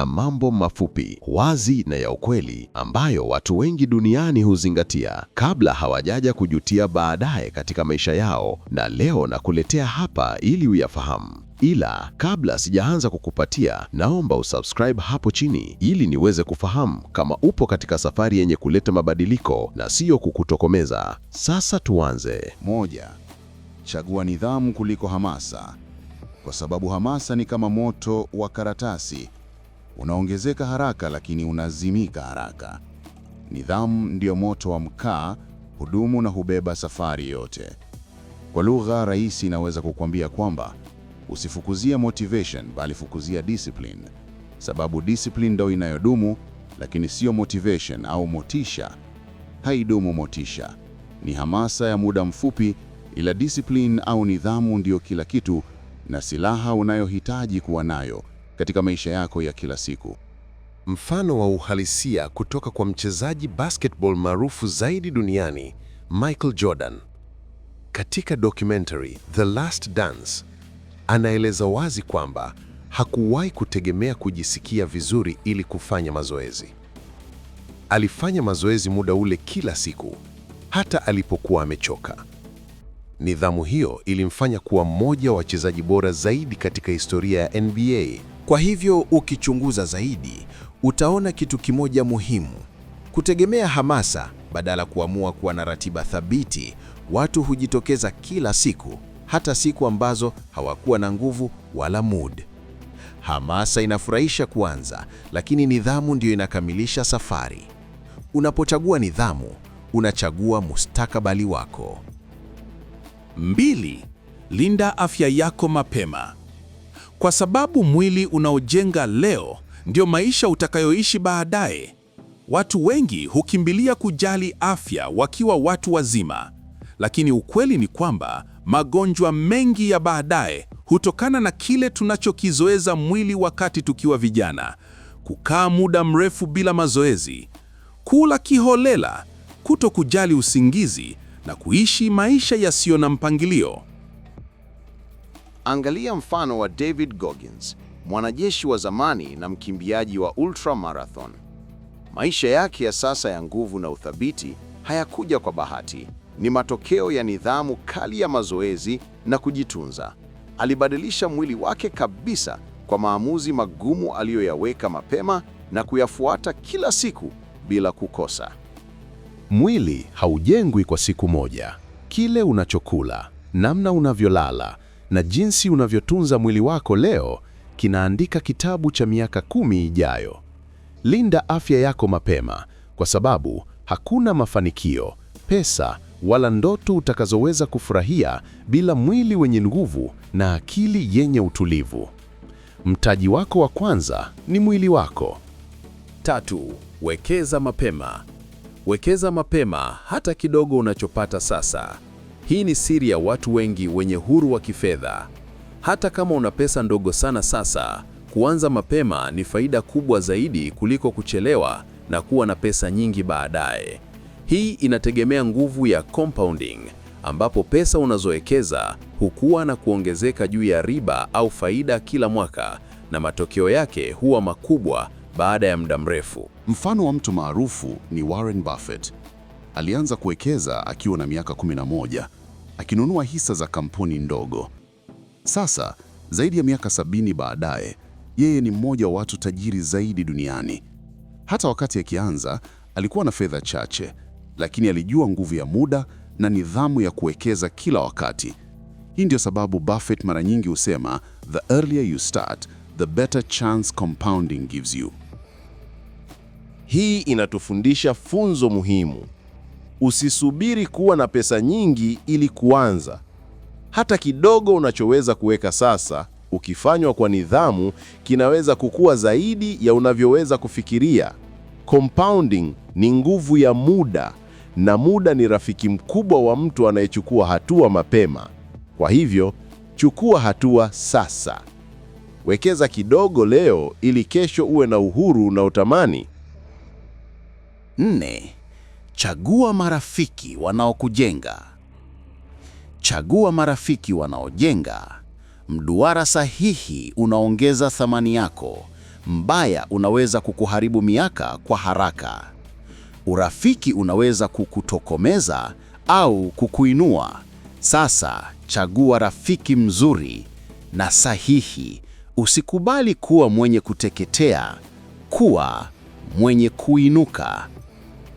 Na mambo mafupi, wazi na ya ukweli ambayo watu wengi duniani huzingatia kabla hawajaja kujutia baadaye katika maisha yao, na leo nakuletea hapa ili uyafahamu. Ila kabla sijaanza kukupatia, naomba usubscribe hapo chini ili niweze kufahamu kama upo katika safari yenye kuleta mabadiliko na siyo kukutokomeza. Sasa tuanze. 1. Chagua nidhamu kuliko hamasa, kwa sababu hamasa ni kama moto wa karatasi, unaongezeka haraka lakini unazimika haraka. Nidhamu ndiyo moto wa mkaa, hudumu na hubeba safari yote. Kwa lugha rahisi, inaweza kukwambia kwamba usifukuzie motivation, bali fukuzia discipline, sababu discipline ndo inayodumu, lakini sio motivation au motisha. Haidumu motisha, ni hamasa ya muda mfupi, ila discipline au nidhamu ndiyo kila kitu na silaha unayohitaji kuwa nayo katika maisha yako ya kila siku. Mfano wa uhalisia kutoka kwa mchezaji basketball maarufu zaidi duniani, Michael Jordan. Katika documentary The Last Dance, anaeleza wazi kwamba hakuwahi kutegemea kujisikia vizuri ili kufanya mazoezi. Alifanya mazoezi muda ule kila siku, hata alipokuwa amechoka. Nidhamu hiyo ilimfanya kuwa mmoja wa wachezaji bora zaidi katika historia ya NBA. Kwa hivyo ukichunguza zaidi, utaona kitu kimoja muhimu. Kutegemea hamasa badala kuamua kuwa na ratiba thabiti, watu hujitokeza kila siku, hata siku ambazo hawakuwa na nguvu wala mood. Hamasa inafurahisha kuanza, lakini nidhamu ndiyo inakamilisha safari. Unapochagua nidhamu, unachagua mustakabali wako. 2, linda afya yako mapema, kwa sababu mwili unaojenga leo ndio maisha utakayoishi baadaye. Watu wengi hukimbilia kujali afya wakiwa watu wazima, lakini ukweli ni kwamba magonjwa mengi ya baadaye hutokana na kile tunachokizoeza mwili wakati tukiwa vijana: kukaa muda mrefu bila mazoezi, kula kiholela, kuto kujali usingizi na kuishi maisha yasiyo na mpangilio. Angalia mfano wa David Goggins, mwanajeshi wa zamani na mkimbiaji wa ultra marathon. Maisha yake ya sasa ya nguvu na uthabiti hayakuja kwa bahati. Ni matokeo ya nidhamu kali ya mazoezi na kujitunza. Alibadilisha mwili wake kabisa kwa maamuzi magumu aliyoyaweka mapema na kuyafuata kila siku bila kukosa. Mwili haujengwi kwa siku moja. Kile unachokula, namna unavyolala na jinsi unavyotunza mwili wako leo kinaandika kitabu cha miaka 10 ijayo. Linda afya yako mapema, kwa sababu hakuna mafanikio, pesa wala ndoto utakazoweza kufurahia bila mwili wenye nguvu na akili yenye utulivu. Mtaji wako wa kwanza ni mwili wako. 3, wekeza mapema. Wekeza mapema hata kidogo unachopata sasa. Hii ni siri ya watu wengi wenye huru wa kifedha. Hata kama una pesa ndogo sana sasa, kuanza mapema ni faida kubwa zaidi kuliko kuchelewa na kuwa na pesa nyingi baadaye. Hii inategemea nguvu ya compounding, ambapo pesa unazowekeza hukua na kuongezeka juu ya riba au faida kila mwaka, na matokeo yake huwa makubwa baada ya muda mrefu. Mfano wa mtu maarufu ni Warren Buffett. Alianza kuwekeza akiwa na miaka 11, akinunua hisa za kampuni ndogo. Sasa, zaidi ya miaka 70 baadaye, yeye ni mmoja wa watu tajiri zaidi duniani. Hata wakati akianza, alikuwa na fedha chache, lakini alijua nguvu ya muda na nidhamu ya kuwekeza kila wakati. Hii ndio sababu Buffett mara nyingi husema, "The earlier you start, the better chance compounding gives you." Hii inatufundisha funzo muhimu. Usisubiri kuwa na pesa nyingi ili kuanza. Hata kidogo unachoweza kuweka sasa, ukifanywa kwa nidhamu, kinaweza kukua zaidi ya unavyoweza kufikiria. Compounding ni nguvu ya muda, na muda ni rafiki mkubwa wa mtu anayechukua hatua mapema. Kwa hivyo, chukua hatua sasa. Wekeza kidogo leo ili kesho uwe na uhuru unaotamani. 4, chagua marafiki wanaokujenga. Chagua marafiki wanaojenga. Mduara sahihi unaongeza thamani yako. mbaya unaweza kukuharibu miaka kwa haraka. Urafiki unaweza kukutokomeza au kukuinua. Sasa chagua rafiki mzuri na sahihi. Usikubali kuwa mwenye kuteketea, kuwa mwenye kuinuka.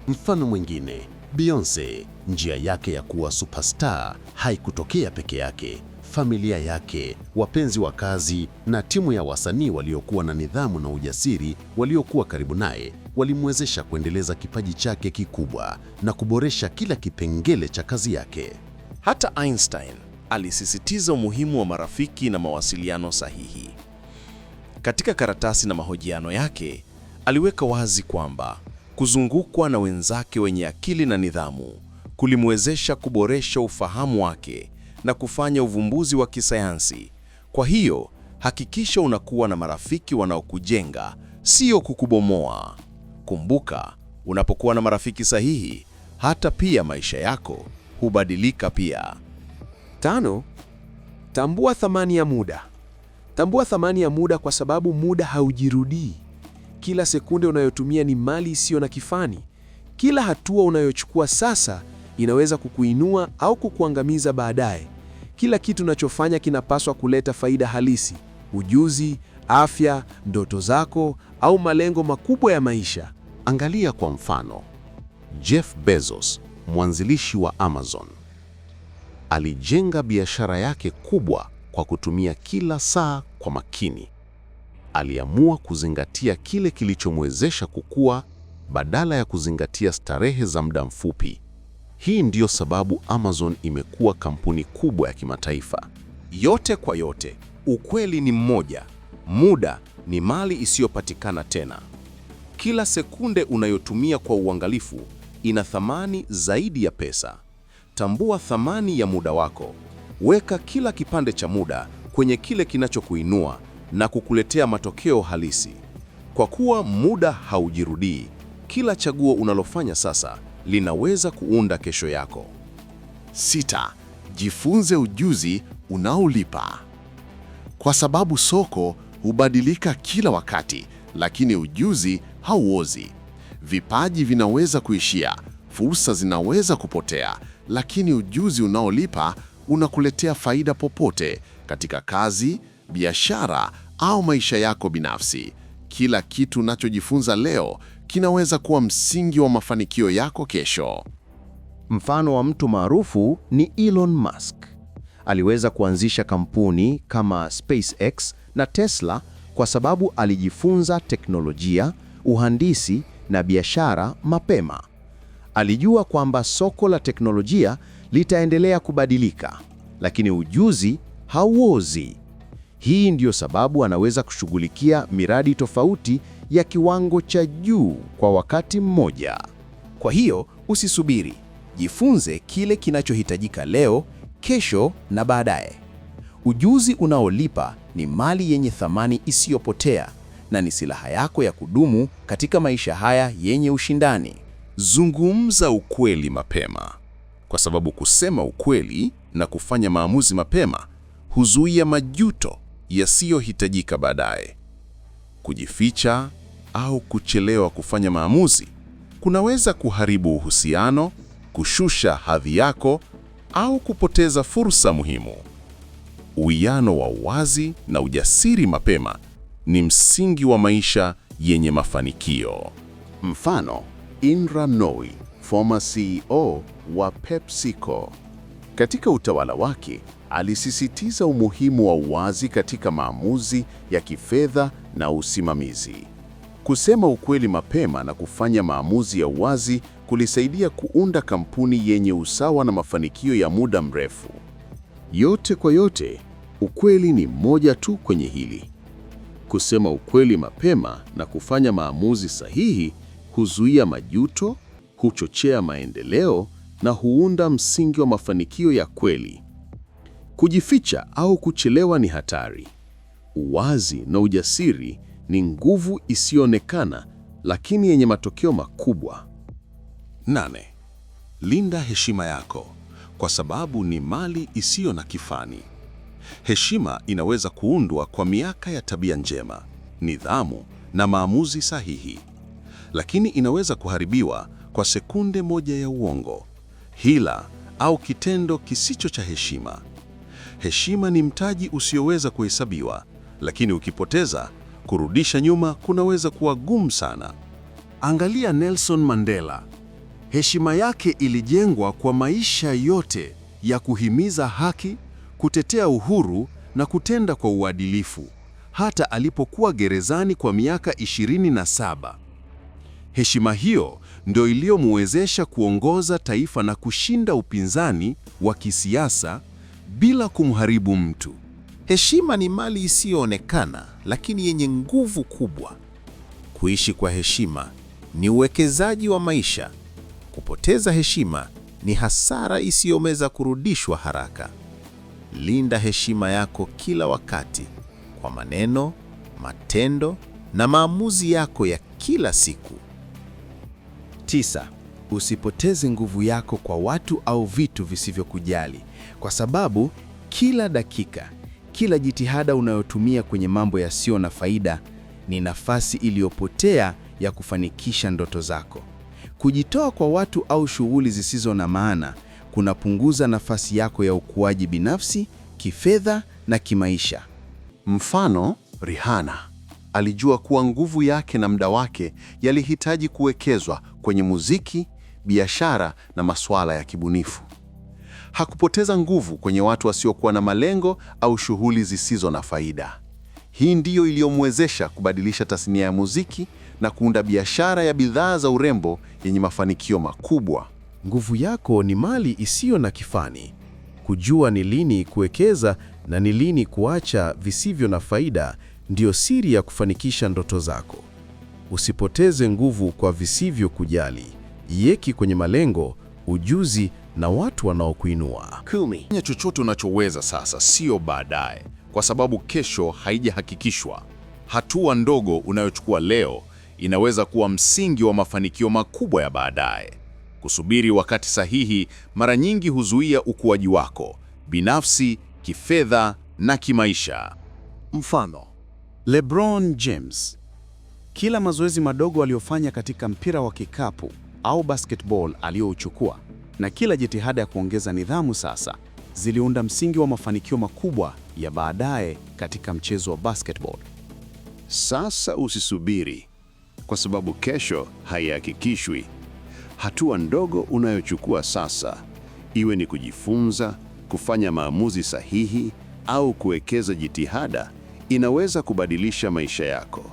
Mfano mwingine, Beyonce, njia yake ya kuwa superstar haikutokea peke yake. Familia yake, wapenzi wa kazi na timu ya wasanii waliokuwa na nidhamu na ujasiri waliokuwa karibu naye walimwezesha kuendeleza kipaji chake kikubwa na kuboresha kila kipengele cha kazi yake. Hata Einstein alisisitiza umuhimu wa marafiki na mawasiliano sahihi. Katika karatasi na mahojiano yake, aliweka wazi kwamba kuzungukwa na wenzake wenye akili na nidhamu kulimwezesha kuboresha ufahamu wake na kufanya uvumbuzi wa kisayansi. Kwa hiyo, hakikisha unakuwa na marafiki wanaokujenga, sio kukubomoa. Kumbuka, unapokuwa na marafiki sahihi, hata pia maisha yako hubadilika pia. 5, tambua thamani ya muda. Tambua thamani ya muda kwa sababu muda haujirudii. Kila sekunde unayotumia ni mali isiyo na kifani. Kila hatua unayochukua sasa inaweza kukuinua au kukuangamiza baadaye. Kila kitu unachofanya kinapaswa kuleta faida halisi: ujuzi, afya, ndoto zako au malengo makubwa ya maisha. Angalia kwa mfano, Jeff Bezos, mwanzilishi wa Amazon. Alijenga biashara yake kubwa kwa kutumia kila saa kwa makini. Aliamua kuzingatia kile kilichomwezesha kukua badala ya kuzingatia starehe za muda mfupi. Hii ndiyo sababu Amazon imekuwa kampuni kubwa ya kimataifa. Yote kwa yote, ukweli ni mmoja: muda ni mali isiyopatikana tena. Kila sekunde unayotumia kwa uangalifu ina thamani zaidi ya pesa. Tambua thamani ya muda wako. Weka kila kipande cha muda kwenye kile kinachokuinua na kukuletea matokeo halisi. Kwa kuwa muda haujirudii, kila chaguo unalofanya sasa linaweza kuunda kesho yako. 6, jifunze ujuzi unaolipa. Kwa sababu soko hubadilika kila wakati, lakini ujuzi hauozi. Vipaji vinaweza kuishia, fursa zinaweza kupotea, lakini ujuzi unaolipa unakuletea faida popote, katika kazi, biashara au maisha yako binafsi. Kila kitu unachojifunza leo kinaweza kuwa msingi wa mafanikio yako kesho. Mfano wa mtu maarufu ni Elon Musk. Aliweza kuanzisha kampuni kama SpaceX na Tesla kwa sababu alijifunza teknolojia, uhandisi na biashara mapema. Alijua kwamba soko la teknolojia litaendelea kubadilika, lakini ujuzi hauozi. Hii ndiyo sababu anaweza kushughulikia miradi tofauti ya kiwango cha juu kwa wakati mmoja. Kwa hiyo usisubiri, jifunze kile kinachohitajika leo, kesho na baadaye. Ujuzi unaolipa ni mali yenye thamani isiyopotea na ni silaha yako ya kudumu katika maisha haya yenye ushindani. Zungumza ukweli mapema, kwa sababu kusema ukweli na kufanya maamuzi mapema huzuia majuto yasiyohitajika baadaye. Kujificha au kuchelewa kufanya maamuzi kunaweza kuharibu uhusiano, kushusha hadhi yako au kupoteza fursa muhimu. Uwiano wa uwazi na ujasiri mapema ni msingi wa maisha yenye mafanikio. Mfano, Indra Nooyi, former CEO wa PepsiCo. Katika utawala wake, alisisitiza umuhimu wa uwazi katika maamuzi ya kifedha na usimamizi. Kusema ukweli mapema na kufanya maamuzi ya uwazi kulisaidia kuunda kampuni yenye usawa na mafanikio ya muda mrefu. Yote kwa yote, ukweli ni mmoja tu kwenye hili. Kusema ukweli mapema na kufanya maamuzi sahihi huzuia majuto, huchochea maendeleo na huunda msingi wa mafanikio ya kweli. Kujificha au kuchelewa ni hatari. Uwazi na ujasiri ni nguvu isiyoonekana lakini yenye matokeo makubwa. 8, linda heshima yako kwa sababu ni mali isiyo na kifani. Heshima inaweza kuundwa kwa miaka ya tabia njema, nidhamu na maamuzi sahihi. Lakini inaweza kuharibiwa kwa sekunde moja ya uongo, hila au kitendo kisicho cha heshima. Heshima ni mtaji usioweza kuhesabiwa, lakini ukipoteza, kurudisha nyuma kunaweza kuwa gumu sana. Angalia Nelson Mandela. Heshima yake ilijengwa kwa maisha yote ya kuhimiza haki, kutetea uhuru na kutenda kwa uadilifu, hata alipokuwa gerezani kwa miaka 27. Heshima hiyo ndio iliyomwezesha kuongoza taifa na kushinda upinzani wa kisiasa bila kumharibu mtu. Heshima ni mali isiyoonekana lakini yenye nguvu kubwa. Kuishi kwa heshima ni uwekezaji wa maisha. Kupoteza heshima ni hasara isiyoweza kurudishwa haraka. Linda heshima yako kila wakati kwa maneno, matendo na maamuzi yako ya kila siku. 9. Usipoteze nguvu yako kwa watu au vitu visivyokujali, kwa sababu kila dakika, kila jitihada unayotumia kwenye mambo yasiyo na faida ni nafasi iliyopotea ya kufanikisha ndoto zako. Kujitoa kwa watu au shughuli zisizo na maana kunapunguza nafasi yako ya ukuaji binafsi, kifedha na kimaisha. Mfano, Rihanna alijua kuwa nguvu yake na muda wake yalihitaji kuwekezwa kwenye muziki, biashara na masuala ya kibunifu. Hakupoteza nguvu kwenye watu wasiokuwa na malengo au shughuli zisizo na faida. Hii ndiyo iliyomwezesha kubadilisha tasnia ya muziki na kuunda biashara ya bidhaa za urembo yenye mafanikio makubwa. Nguvu yako ni mali isiyo na kifani. Kujua ni lini kuwekeza na ni lini kuacha visivyo na faida ndiyo siri ya kufanikisha ndoto zako. Usipoteze nguvu kwa visivyo kujali. Iweke kwenye malengo, ujuzi na watu wanaokuinua. 10. Fanya chochote unachoweza sasa, sio baadaye, kwa sababu kesho haijahakikishwa. Hatua ndogo unayochukua leo inaweza kuwa msingi wa mafanikio makubwa ya baadaye. Kusubiri wakati sahihi mara nyingi huzuia ukuaji wako binafsi, kifedha na kimaisha. Mfano, LeBron James. Kila mazoezi madogo aliyofanya katika mpira wa kikapu au basketball aliyouchukua na kila jitihada ya kuongeza nidhamu sasa ziliunda msingi wa mafanikio makubwa ya baadaye katika mchezo wa basketball. Sasa usisubiri, kwa sababu kesho haihakikishwi. Hatua ndogo unayochukua sasa, iwe ni kujifunza, kufanya maamuzi sahihi au kuwekeza jitihada, inaweza kubadilisha maisha yako.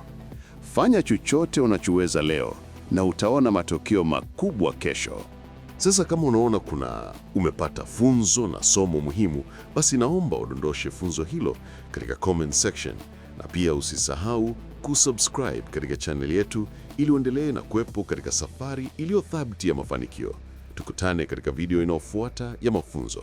Fanya chochote unachoweza leo na utaona matokeo makubwa kesho. Sasa kama unaona kuna umepata funzo na somo muhimu, basi naomba udondoshe funzo hilo katika comment section, na pia usisahau kusubscribe katika channel yetu ili uendelee na kuwepo katika safari iliyothabiti ya mafanikio. Tukutane katika video inayofuata ya mafunzo.